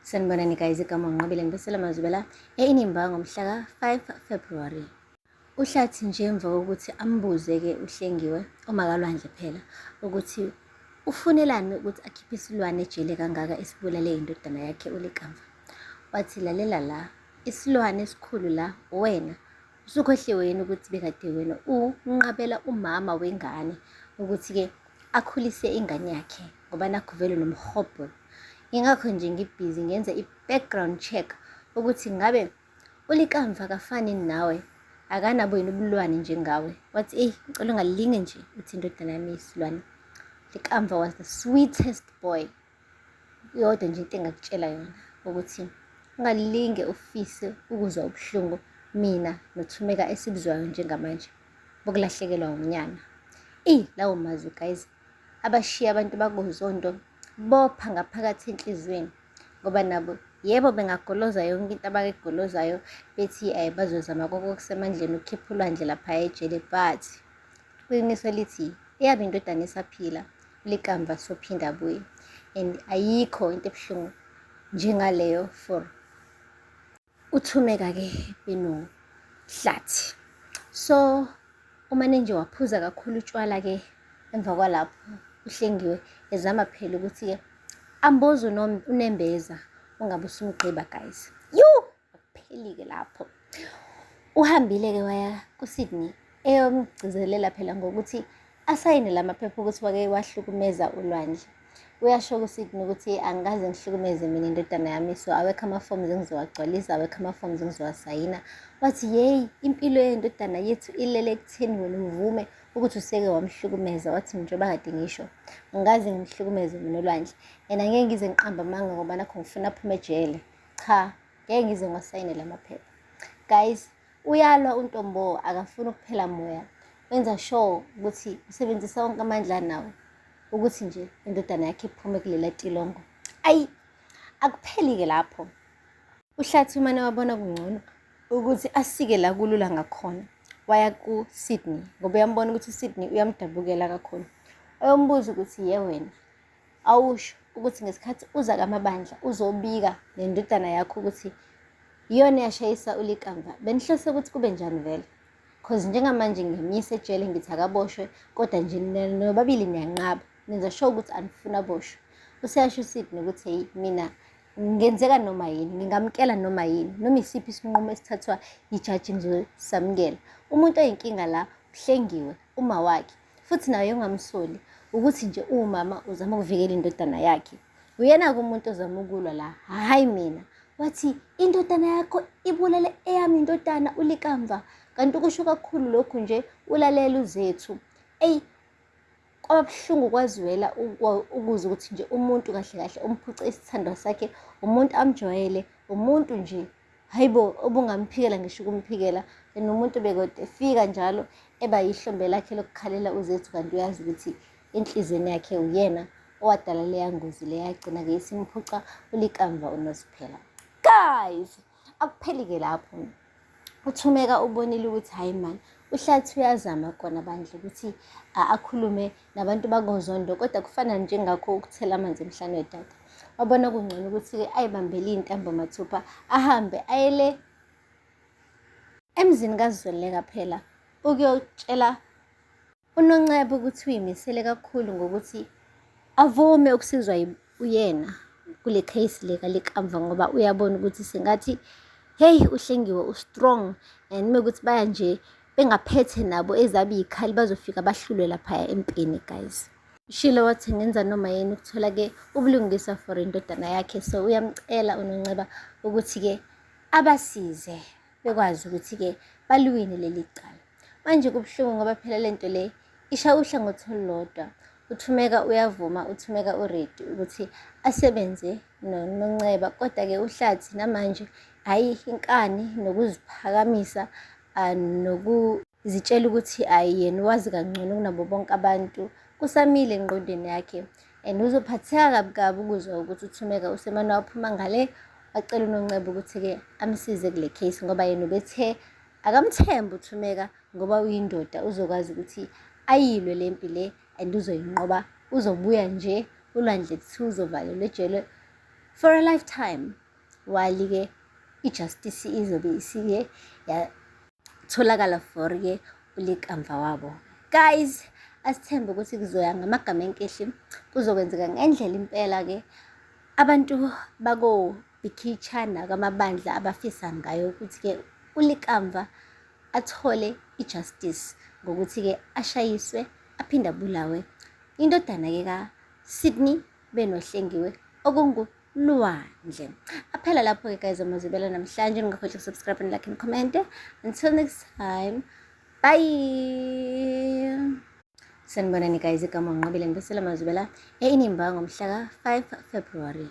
Sanibonani guys, igama uNqobile ngibesela Mazubela e-Inimba ngomhla ka-5 February. Uhlathi nje emva kokuthi ambuze-ke uHlengiwe, uMakalwandle phela, ukuthi ufunelani ukuthi akhiphe isilwane ejele kangaka esibulale indodana yakhe uLikamva. Wathi lalela la, isilwane esikhulu la wena usukhohliwe yini ukuthi bekade wena unqabela umama wengane ukuthi-ke akhulise ingane yakhe ngoba nakhu vele nomhobholo. Ingakho nje ngibhizi ngenza i-background check ukuthi ngabe uLikamva akafani nawe, akanabo yini ubulwane njengawe. Wathi eyi ngicela ungalinge nje uthi indodana yami iyisilwane. Likamva was the sweetest boy. Iyodwa nje into engakutshela yona ukuthi ungalinge ufise ukuzwa ubuhlungu mina noThumeka esibuzwayo njengamanje bokulahlekelwa unyana. Eyi lawo mazwi guys abashiya abantu bakoZondo bopha ngaphakathi enhliziyweni ngoba nabo yebo bengagoloza yonke into abakegolozayo bethi bazozama konke okusemandleni ukukhipha ulwandle lapha ejele but iqiniso lithi eyabo indodana esaphila likamva sophinda abuye and ayikho into ebuhlungu njengaleyo for uThumeka-ke benoHlathi. So umane nje waphuza kakhulu utshwala-ke emva kwalapho uHlengiwe ezama phela ukuthi-ke amboze unembeza ungabe usumgqiba guys. Yu! Akupheli-ke lapho. Uhambile-ke waya kuSydney eyomgcizelela phela ngokuthi asayine la maphepha ukuthi wake wahlukumeza uLwandle. Uyasho kuSydney ukuthi angikaze ngihlukumeze mina indodana yami so awekho ama-forms engizowagcwalisa, awekho ama-forms engizowasayina. Wathi yeyi impilo yendodana yethu ilele ekutheni wena uvume ukuthi useke wamhlukumeza. Wathi njengoba kade ngisho angikaze ngimhlukumeze mina uLwandle and angeke ngize ngiqambe amanga ngoba nakho ngifuna aphume ejele. Cha, ngeke ngize ngiwasayine la maphepha. Guys, uyalwa uNtombo akafuni ukuphela moya. Wenza sure ukuthi usebenzisa wonke amandla anawo ukuthi nje indodana yakhe iphume kulela tilongo. Ayi, akupheli-ke lapho. UHlathi umane wabona kungcono ukuthi asike la kulula ngakhona. Waya kuSydney ngoba uyambona ukuthi uSydney uyamdabukela kakhulu. Uyombuza ukuthi ye wena awusho ukuthi ngesikhathi uza kaMabandla uzobika nendodana yakho ukuthi iyona eyashayisa uLikamva. Benihlose ukuthi kube njani vele? Cause njengamanje ngiyamyisa ejele ngithi akaboshwe kodwa nje nobabili niyanqaba nenza sure ukuthi anifuni aboshwe. Useyasho uSydney ukuthi heyi mina ngenzeka noma yini ngingamukela noma yini noma isiphi isinqumo esithathwa yijaji ngizosamukela. Umuntu oyinkinga la uHlengiwe uma wakhe futhi naye ungamsoli ukuthi nje uwumama uzama ukuvikela indodana yakhe. Uyena-ke umuntu ozama ukulwa la, hhayi mina. Wathi indodana yakho ibulele eyami indodana uLikamva. Kanti ukusho kakhulu lokhu nje ulalela uZethu. Eyi kwaba buhlungu kwazwela ukuzwa ukuthi nje umuntu kahle kahle umphuce isithandwa sakhe, umuntu amjwayele, umuntu nje hayibo obungamphikela ngisho ukumphikela and umuntu bekade efika njalo eba yihlombe lakhe lokukhalela uZethu kanti uyazi ukuthi enhliziyweni yakhe uyena owadala leya ngozi leya yagcina-ke isimphuca uLikamva uNoziphela. Guys, akupheli-ke lapho. UThumeka ubonile ukuthi hhayi mani uHlathi uyazama kona bandla ukuthi akhulume nabantu bakoZondo kodwa kufana njengakho ukuthela amanzi emhlane wedada. Wabona kungcono ukuthi-ke ayibambele iy'ntambo mathupha ahambe ayele emzini kaZoleka phela ukuyotshela UNonceba ukuthi uyimisele kakhulu ngokuthi avume ukusizwa uyena kule case le kaLikamva ngoba uyabona ukuthi sengathi hey uHlengiwe u-strong and mekuthi baya nje bengaphethe nabo ezabo iy'khali bazofika bahlulwe laphaya empini guys. Ushilo wathi ngenza noma yini ukuthola-ke ubulungiswa for indodana yakhe so uyamcela uNonceba ukuthi-ke abasize bekwazi ukuthi-ke baliwine leli cala. Manje kubuhlungu ngoba phela le nto le isha uhlangothi olulodwa. UThumeka uyavuma, uThumeka uredi ukuthi asebenze noNonceba kodwa-ke uHlathi namanje hhayi inkani nokuziphakamisa nokuzitshela ukuthi hhayi yena wazi kangcono kunabo bonke abantu kusamile engqondweni yakhe and uzophatheka kabi kabi ukuzwa ukuthi uThumeka usemane waphuma ngale wacela uNonceba ukuthi-ke amsize kule case ngoba yena ubethe akamthembi uThumeka ngoba uyindoda uzokwazi ukuthi ayilwe le mpi le and uzoyinqoba uzobuya nje uLwandle kuthiwa uzovalelwa ejele for a lifetime, while-ke i-justice izobe isike yatholakala for-ke uLikamva wabo. Guys, asithembe ukuthi kuzoya ngamagama enkehli, kuzokwenzeka ngendlela impela-ke abantu bakoBhikhitshana kaMabandla abafisa ngayo ukuthi-ke uLikamva athole i-justice ngokuthi-ke ashayiswe aphinde abulawe indodana-ke kaSydney benoHlengiwe okunguLwandle. Aphela lapho-ke guys amazibela namhlanje. Ningakhohlwa ukusubscribe and like and comment. Until next time, bye. Sanibonani guys, igama uNqobile ngibesela amazibela e-Inimba ngomhla ka-5 February.